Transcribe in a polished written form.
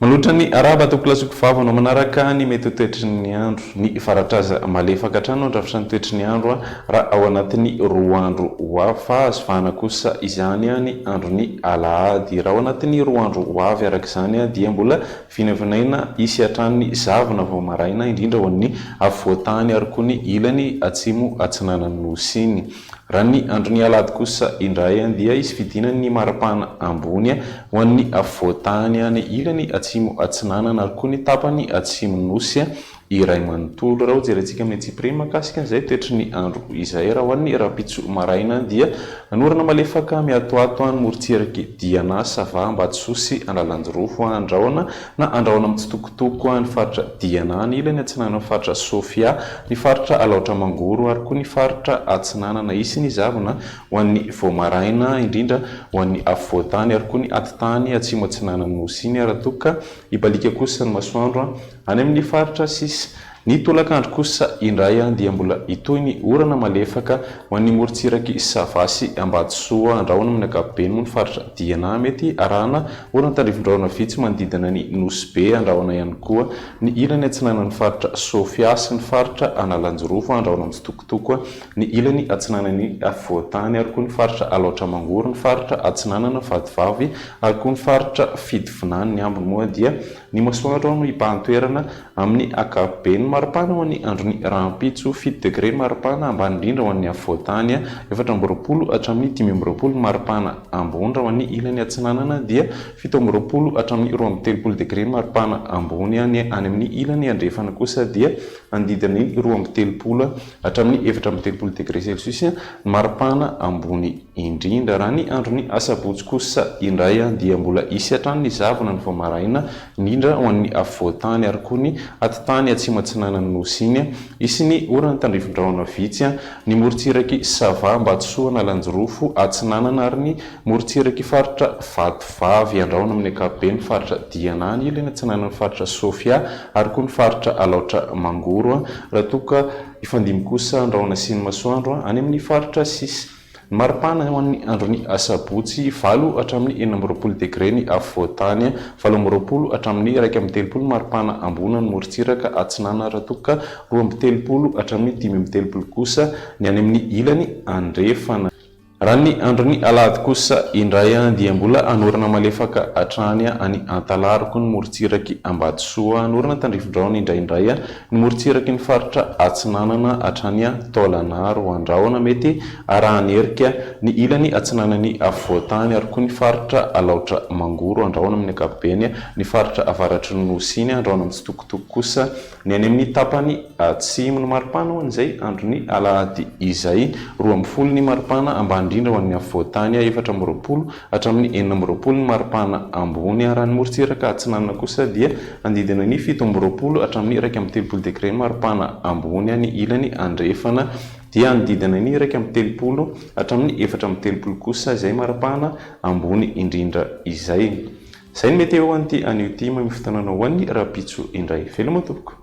Manolotra ny arahaba tompokolahy sy vavy anao manaraka ny mety ho toetry ny andro. Ny varatraza malefaka hatrany no handrafitra ny toetry ny andro raha ao anatin'ny roa andro ho avy fa azo vahana kosa izany ny andron'ny alahady. Raha ao anatin'ny roa andro ho avy araka izany dia mbola vinavinaina hisy hatrany ny zavona vao maraina indrindra ho an'ny afovoan-tany ary koa ny ilany atsimo atsinanan'ny Nosy iny. Raha ny andron'ny alahady kosa indray dia hisy fidinany ny maripana ambony ho an'ny afovoan-tany, ny ilany atsimo atsinanana ary koa ny tapany atsimon'ny Nosy iray manontolo. Raha hojerentsika amin'ny antsipiriany mahakasika an'izay toetry ny andro izay, raha ho an'ny rahampitso maraina dia anorana malefaka miatoato any morontsirak'i Diana, Sava, Ambatosoa sy Analanjirofo, Andrahona na Andrahona mitsitokotoko ny faritra Diana, ny ilany atsinanan'ny faritra Sofia, ny faritra Alaotra Mangoro ary koa ny faritra Atsinanana. Hisy ny zavona ho an'ny vao maraina, indrindra ho an'ny afovoan-tany ary koa ny atitany atsimo atsinanan'ny Nosy iny raha toa ka hibaliaka kosa ny masoandro any amin'ny faritra sisa. Ny tolakandro kosa indray dia mbola hitohy ny orana malefaka ho an'ny morontsirak'i Sava sy Ambatosoa. Andrahona amin'ny ankapobeny moa ny faritra Diana. Mety arahana orana tandrifin-drahona vitsy manodidina ny Nosy Be. Andrahona ihany koa ny ilany atsinanan'ny faritra Sofia sy ny faritra Analanjirofo. Andrahona mitsitokotoko ny ilany atsinanan'ny afovoan-tany ary koa ny faritra Alaotra Mangoro, ny faritra Atsinanana, Vatovavy ary koa ny faritra Fitovinany. Ny ambiny moa dia ny masoandro no hibahan-toerana Amin'ny ankapobeny, ny maripana ho an'ny andron'ny rahampitso, fito degre ny maripana ambany indrindra ho an'ny afovoan-tany, 24 hatramin'ny 25 ny maripana ambony, raha ho an'ny ilany atsinanana dia 27 hatramin'ny 32 degre ny maripana ambony, ny any amin'ny ilany andrefana kosa dia manodidina ny 32 hatramin'ny 34 degre celsius ny maripana ambony indrindra. Raha ny andron'ny asabotsy kosa indray dia mbola hisy hatrany ny zavona ny vao maraina indrindra ho an'ny afovoan-tany ary koa ny atitany atsimo atsinanan'ny Nosy iny. Hisy ny orana tandrifin-drahona vitsy, ny morontsirak'i Sava, Ambatosoa, Analanjirofo, Atsinanana ary ny morontsirak'i faritra Vatovavy. Andrahona amin'ny ankapobeny ny faritra Diana, ny ilany atsinanan'ny faritra Sofia ary koa ny faritra Alaotra Mangoro. Raha toa ka hifandimby kosa ny rahona sy ny masoandro any amin'ny faritra sisa. Ny maripana ho an'ny andron'ny asabotsy, valo hatramin'ny 26 degre ny afovoan-tany, 28 hatramin'ny 31 ny maripana ambony any morontsiraka atsinanana raha toa ka 32 hatramin'ny 35 kosa ny any amin'ny ilany andrefana. Raha ny andron'ny alahady kosa indray dia mbola hanorana malefaka hatrany any Antalaroko ny morontsirak'i Ambatosoa, hanorana tandrifin-drahona indraindray ny morontsiraky ny faritra Atsinanana hatrany Taolagnaro, Andrahona, mety arahan'erika ny ilany atsinanan'ny afovoan-tany ary koa ny faritra Alaotra Mangoro, Andrahona amin'ny ankapobeny, ny faritra avaratry ny Nosy iny, Andrahona mitsitokotoko kosa ny any amin'ny tapany atsimo. Ny maripana ho an'izay andron'ny alahady izay, 12 ny maripana ambany indrindra ho an'ny afovoan-tany, 24 hatramin'ny 26 ny maripana ambony, raha ny morontsiraka atsinanana kosa dia manodidina ny 27 hatramin'ny 31 degre ny maripana ambony, ny ilany andrefana dia hanodidina ny 31 hatramin'ny 34 kosa izay maripana ambony indrindra izay. Izay no mety eo an'ity anio ity, mamehy fotoananao ho an'ny rahampitso indray. Veloma tompoko.